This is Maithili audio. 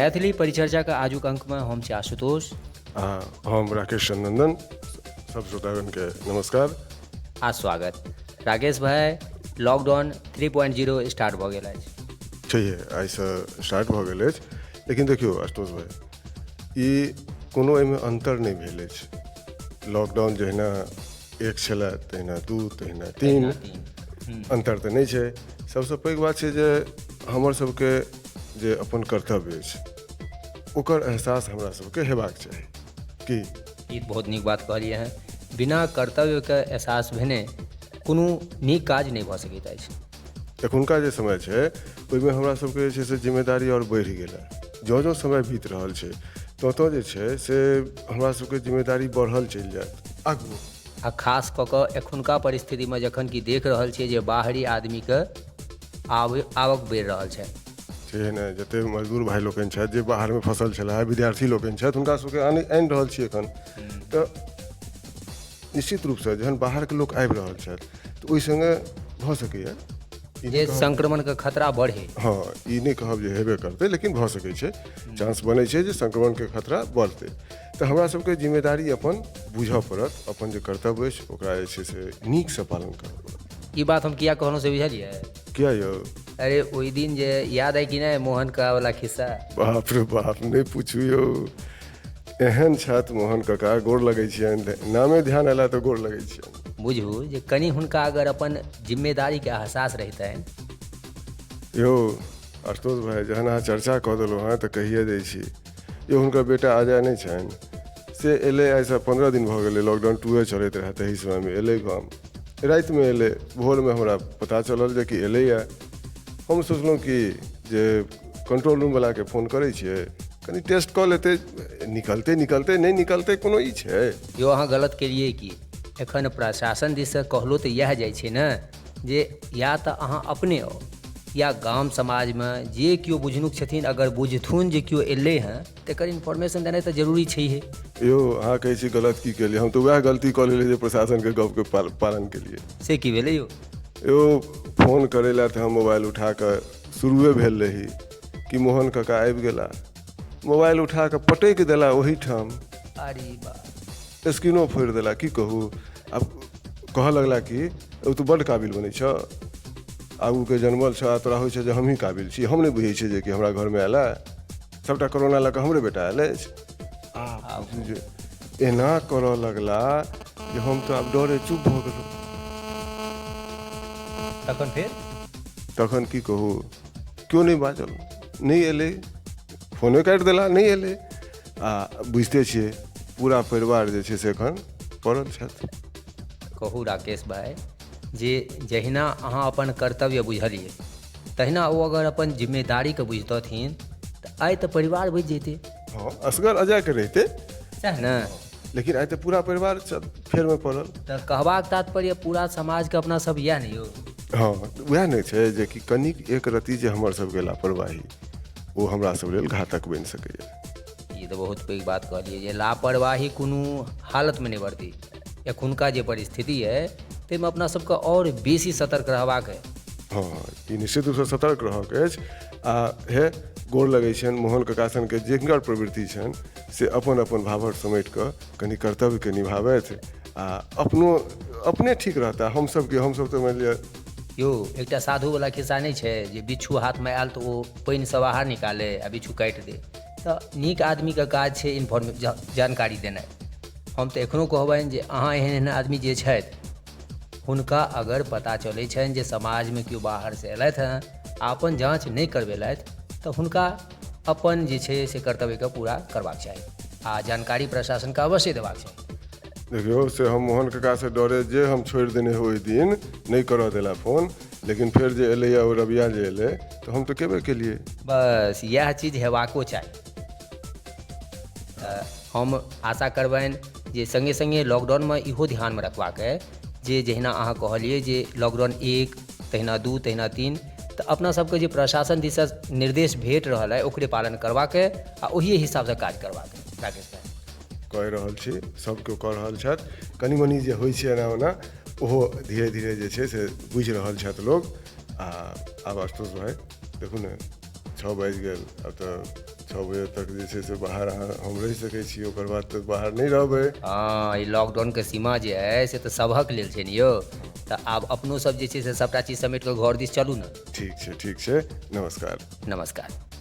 मैथिली परिचर्चाके आजुक अङ्कमे हम छी आशुतोष आ हम राकेश नंदन। सब श्रोतागणके नमस्कार आ स्वागत। राकेश भाई, लॉकडाउन 3.0 स्टार्ट भऽ गेल अछि। छैहे, आइसँ स्टार्ट भऽ गेल अछि। लेकिन देखियौ आशुतोष भाई, ई कोनो एहिमे अन्तर नहि भेल अछि। लॉकडाउन जहिना 1 छलए तहिना 2, तहिना 3, अन्तर तऽ नहि छै। सबसँ पैघ बात छै जे हमर सबके जे अपन कर्तव्य अछि ओकर एहसास हमरा सबके हेबाक चाही। की ई बहुत नीक बात कहलियै हँ। बिना कर्तव्यके एहसास भेने कोनो नीक काज नहि भऽ सकैत अछि। एखुनका जे समय छै ओहिमे हमरा सबके जे छै से जिम्मेदारी आओर बढ़ि गेल हँ। जँ जँ समय बीत रहल छै तँ तँ जे छै से हमरा सबके जिम्मेदारी बढ़ल चलि जायत आगू। आ खास कऽ कऽ एखुनका परिस्थितिमे जखन कि देख रहल छियै जे बाहरी आदमीके आवक बढ़ि रहल छै। छै ने, जतेक मजदूर भाइ लोकनि छथि जे बाहरमे फँसल छलाह, विद्यार्थी लोकनि छथि, हुनका सबके आनि रहल छी एखन। तऽ निश्चित रूपसँ जहन बाहरके लोक आबि रहल छथि तऽ ओहि सङ्गे भऽ सकैए जे संक्रमणके खतरा बढ़े। हँ, ई नहि कहब जे हेबे करतै, लेकिन भऽ सकै छै, चांस बनै छै जे संक्रमणके खतरा बढ़तै। तऽ हमरा सबके जिम्मेदारी अपन बुझऽ पड़त, अपन जे कर्तव्य अछि ओकरा जे छै से नीकसँ पालन करऽ पड़त। ई बात हम किया कहलहुँ से बुझलियै? किया यौ? अरे ओहि दिन जे याद अइ कि नहि मोहन का वाला खिस्सा? बाप रे बाप, नहि पूछू यौ। एहन छथि मोहन काका, गोर लगै छियनि, नामे ध्यान अयला तऽ गोर लगै छियनि। बुझू जे कनि हुनका अगर अपन जिम्मेदारीके एहसास रहितनि। यौ आशुतोष भाई, जहन अहाँ चर्चा कऽ देलहुँ हँ तऽ कहिए दै छी यौ, हुनकर बेटा अजय नहि छनि से एलै, आइसँ 15 दिन भऽ गेलै, लॉकडाउन 2 चलैत रहै तही समयमे एलै गाम। रातिमे एलै, भोरमे हमरा पता चलल जे कि एलैए। हम सोचलहुँ कि जे कंट्रोल रूमवलाके फोन करै छियै, कनि टेस्ट कऽ लेतै, निकलतै निकलतै नहि निकलतै कोनो ई छै। यौ अहाँ गलत केलियै की? एखन प्रशासन दिससँ कहलो तऽ इएह जाइ छै ने जे या तऽ अहाँ अपने आउ या गाम समाजमे जे केओ बुझनुक छथिन अगर बुझथुन जे केओ एलै हँ तकर इन्फॉर्मेशन देनाइ तऽ जरूरी छैहे। यौ अहाँ कहै छी गलत की केलियै, हम तऽ वएह गलती कऽ लेलियै जे प्रशासनके गपके पालन केलियै। से की भेलै यौ? यौ फोन करै लए तऽ हम मोबाइल उठा कऽ शुरुए भेल रही कि मोहन काका आबि गेला, मोबाइल उठा कऽ पटकि देला ओहिठाम। अरे बा, स्क्रीनो फोड़ि देला। की कहू, आब कहऽ लगला कि ओ तू बड्ड काबिल बनै छऽ, आगूके जनमल छऽ, तोरा होइ छै जे हमही काबिल छी, हम नहि बुझै छियै जे कि हमरा घरमे आयल हँ सबटा कोरोना लऽ कऽ हमरे बेटा आयल अछि। आ जे एना करऽ लगला जे हम तऽ आब डरे चुप भऽ गेलहुँ। तखन फेर? तखन की कहू, केओ नहि बाजल, नहि एलै, फोने काटि देला, नहि एलै। आ बुझिते छियै पूरा परिवार जे छै से एखन पड़ल छथि। कहू राकेश भाई, जे जहिना अहाँ अपन कर्तव्य बुझलियै तहिना ओ अगर अपन जिम्मेदारीके बुझतथिन तऽ आइ तऽ परिवार बचि जैतै। हँ, असगर अजयके रहितै सएह ने, लेकिन आइ तऽ पूरा परिवार फेरमे पड़ल। तऽ कहबाक तात्पर्य पूरा समाजके अपना सब इएह ने यौ। हँ, उएह ने छै जे कि कनिक एक रति जे हमर सबके लापरवाही ओ हमरा सब लेल घातक बनि सकैए। ई तऽ बहुत पैघ बात कहलियै जे लापरवाही कोनो हालतमे नहि बरती। एखुनका जे परिस्थिति अइ ताहिमे अपना सबके आओर बेसी सतर्क रहबाक अइ। हँ, ई निश्चित रूपसँ सतर्क रहऽके अछि। आ हे गोर लगै छियनि मोहन काका सनके जिनकर प्रवृत्ति छनि से अपन अपन भाभट समेट कऽ कनि कर्तव्यके निभाबथि आ अपनो अपने ठीक रहता। हमसब तऽ मानि लिअ। यौ एकटा साधुवला खिस्सा नहि छै जे बिच्छू हाथमे आयल तऽ ओ पानिसँ बाहर निकालै आ बिच्छू काटि दे। तऽ नीक आदमीके काज छै इन्फॉर्मे जानकारी देनाइ। हम तऽ एखनो कहबनि जे अहाँ एहन एहन आदमी जे छथि हुनका अगर पता चलै छनि जे समाजमे केओ बाहरसँ एलथि हँ आ अपन जाँच नहि करबेलथि तऽ हुनका अपन जे छै से कर्तव्यके पूरा करबाक चाही आ जानकारी प्रशासनके अवश्य देबाक चाही। देखियौ, से हम मोहन काकासँ डरे जे हम छोड़ि देने ओहि दिन नहि करऽ देला फोन, लेकिन फेर जे एलैए ओ रबिया जे एलै तऽ हम तऽ केबे केलियै। बस इएह चीज हेबाको चाही। तऽ हम आशा करबनि जे सङ्गे सङ्गे लॉकडाउनमे इहो ध्यानमे रखबाक अइ जे जहिना अहाँ कहलियै जे लॉकडाउन 1 तहिना 2 तहिना 3, तऽ अपना सबके जे प्रशासन दिससँ निर्देश भेट रहल अइ ओकरे पालन करबाक अइ आ ओहिए हिसाबसँ काज करबाक अइ। राकेश भाई कहि रहल छी, सब केओ कऽ रहल छथि। कनि मनि जे होइ छै एना ओना ओहो धीरे धीरे जे छै से बुझि रहल छथि लोक। आ आब आशुतोष भाई देखू ने 6 बाजि गेल, आब तऽ 6 बजे तक जे छै से बाहर अहाँ हम रहि सकै छी, ओकर बाद तऽ बाहर नहि रहबै। हँ, ई लॉकडाउनके सीमा जे अइ से तऽ सबहक लेल छै ने यौ। तऽ आब अपनो सब जे छै से सभटा चीज समेट कऽ घर दिस चलू ने। ठीक छै, ठीक छै, नमस्कार। नमस्कार।